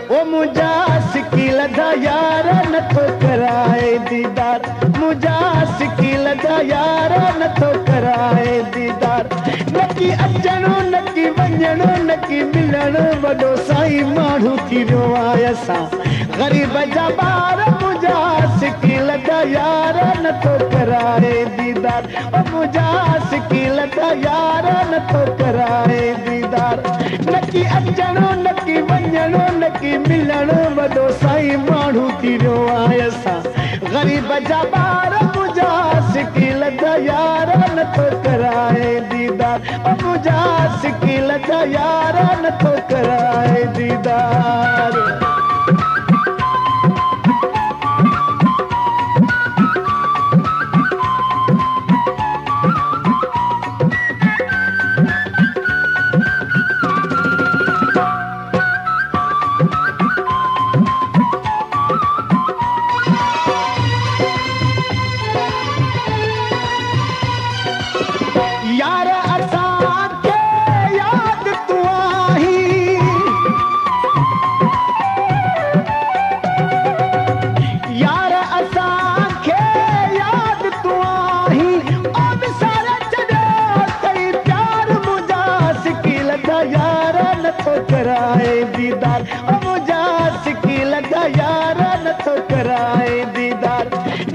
ओ मुंहिंजा सिकी लधा यार नथो कराए दीदार, मुंहिंजा सिकी लधा यार नथो कराए दीदार। नकी अचणो नकी वञणो नकी मिलणो वॾो साईं माण्हू थी वियो आहे असां। ग़रीब जा ॿार मुंहिंजा सिकी लधा यार नथो कराए दीदार, ओ मुंहिंजा सिकी लधा यार नथो कराए दीदार। नकी अचणो नकी वञणो नकी मिलणो वॾो साईं माण्हू थी वियो आहे असां। ग़रीब जा ॿार मुंहिंजा सिकी लधा यार नथो कराए दीदार, ओ मुंहिंजा सिकी लधा यार नथो कराए दीदार। यार असांखे यादि तूं आहीं, यार असांखे यादि तूं आहीं, ओ विसारे छॾियो अथई प्यार मुंहिंजा सिकी लधा यार नथो कराए दीदार, ओ मुंहिंजा सिकी लधा यार नथो कराए दीदार।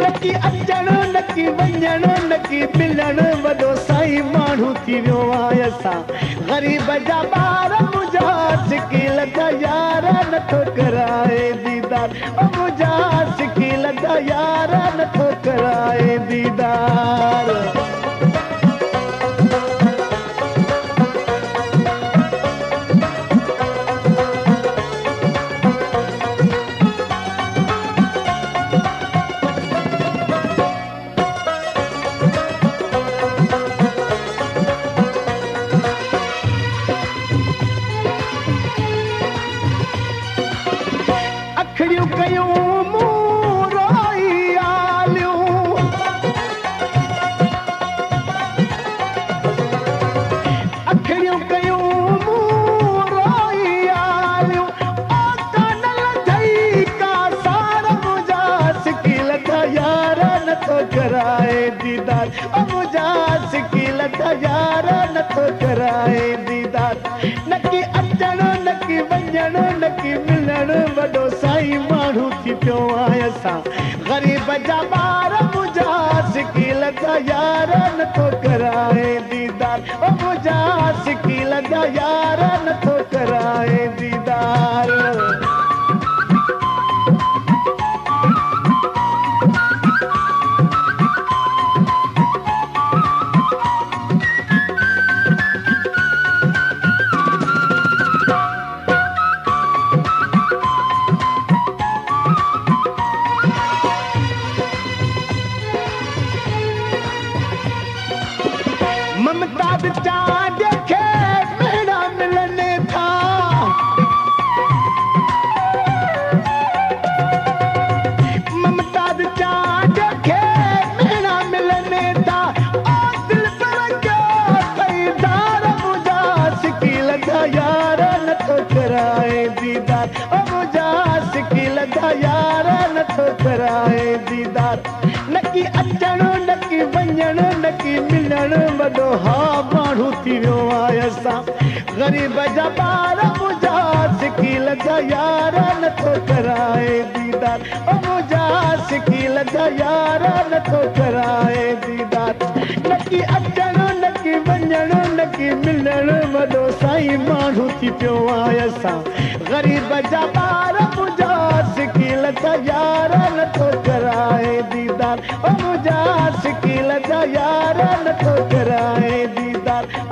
नकी अचणो नकी वञणो नकी मिलणो वॾो साईं माण्हू थी वियो आहे असां। ग़रीब जा ॿार मुंहिंजा सिकी लधा यार नथो कराए दीदार, ओ मुंहिंजा सिकी लधा यार नथो कराए दीदार। अखड़ियूं कयूं मूं रोई आलियूं, अखड़ियूं कयूं मूं रोई आलियूं, ओ कान लधई का सार मुंहिंजा सिकी लधा यार नथो कराए दीदार, ओ मुंहिंजा सिकी लधा यार नथो कराए दीदार। नकी अचणो नकी वञणो नकी मिलणो वॾो साईं माण्हू थी पियो आहे असां। ग़रीब जा ॿार मुंहिंजा सिकी लधा यार नथो कराए दीदार, ओ मुंहिंजा सिकी लधा यार नथो कराए दीदार। ममता चांद खे मेड़ा मिलने था, ममता चांद खे मेड़ा मिलने था, ओ दिल पर क्यों दार मुंहिंजा सिकी लधा यार नथो कराए दीदार, ओ मुंहिंजा सिकी लधा यार नथो कराए दीदार। नकी अचणो नकी वञणो नकी मिलणो वॾो हा माण्हू थी वियो आहे असां। ग़रीब जा ॿार मुंहिंजा सिकी लधा यार नथो कराए दीदार, ओ मुंहिंजा सिकी लधा यार नथो कराए दीदार। नकी अचणो नकी वञणो नकी मिलणो वॾो साईं माण्हू थी पियो आहे असां। ग़रीब जा ॿार मुंहिंजा सिकी लधा यार नथो कराए दीदार, ओ मुंहिंजा सिकी लधा यार नथो कराए दीदार, ओ